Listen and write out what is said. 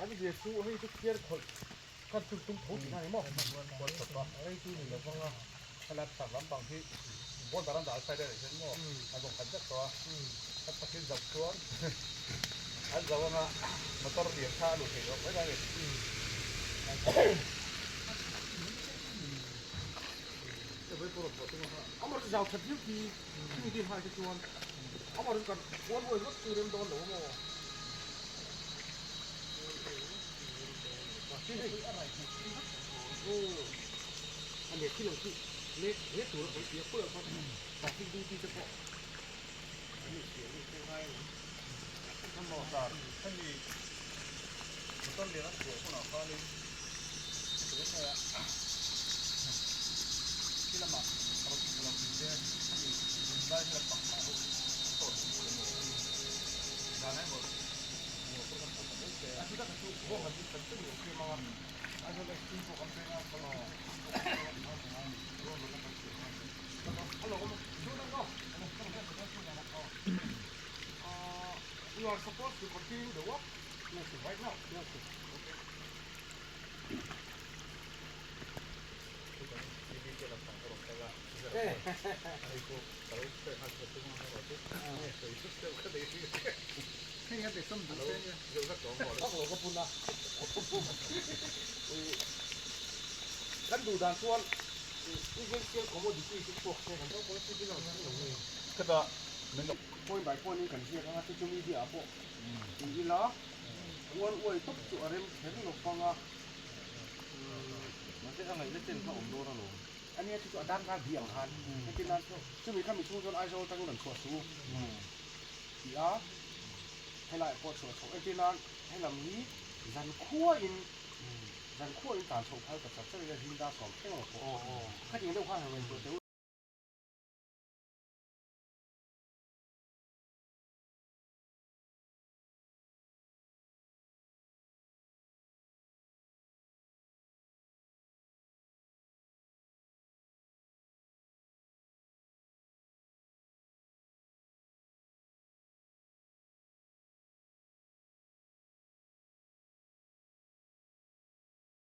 An zir chu hei chu phiar khawlh khan chu tum tho tihna a ni maw? Rei chu ni lovang a. Helai chhak lampang hi border an dah side a nih hian maw a zawng khat vek tawh a, a chhakin zoh chuan an zo anga motor lian kha a lut thei tawh mai mai a ni. Amar zau that viau khi chumi din hai te chuan amar chu kan one way ngawt chu rem dawn lo a maw? A leh khi lo chu leh hle tur a kan ti a khulah khan traffic duty te pawh an insiam nge te ngai ang. Hmanhmawh zar hemi motor lian a chhuah hunah khanin tun hnuaiah khi lamah rawn chhuk lo tih te hemi zunzai hi lampang phah ho hi an tawt duh tur emaw zan emaw maw pawh kan tawt ta mai se. A chu tak chu ruahman hi kan tum lo siam ang a. Aizawl SP pawh kan peng a, Kalpui pawh kan peng a, ruahmanna kan siam ang a. Hello, You are supposed to continue the work? Yes, sir. Right now? Yes, sir. Okay. Kan duh dan chuan essential commodity chu chhuak se kan Point by point in kan ziak anga chu chu media ah pawh ti ila one way tawp chu a rem kher lo pang a. Mahse a ngaihna chen kha awm dawn alawm. Ania chu chu a dan khan bi ang khan heti nan chumi kha mi chhung chuan Aizawl atangin rawn chhuah suh u ti a helaiah pawh chhuah chhoh entir nan helam hi zankhua in zankhua in tlan chhoh phal ta char char ila zing dar 10 thleng emaw pawh khatiang deuh khan han ngaihtuah teh u.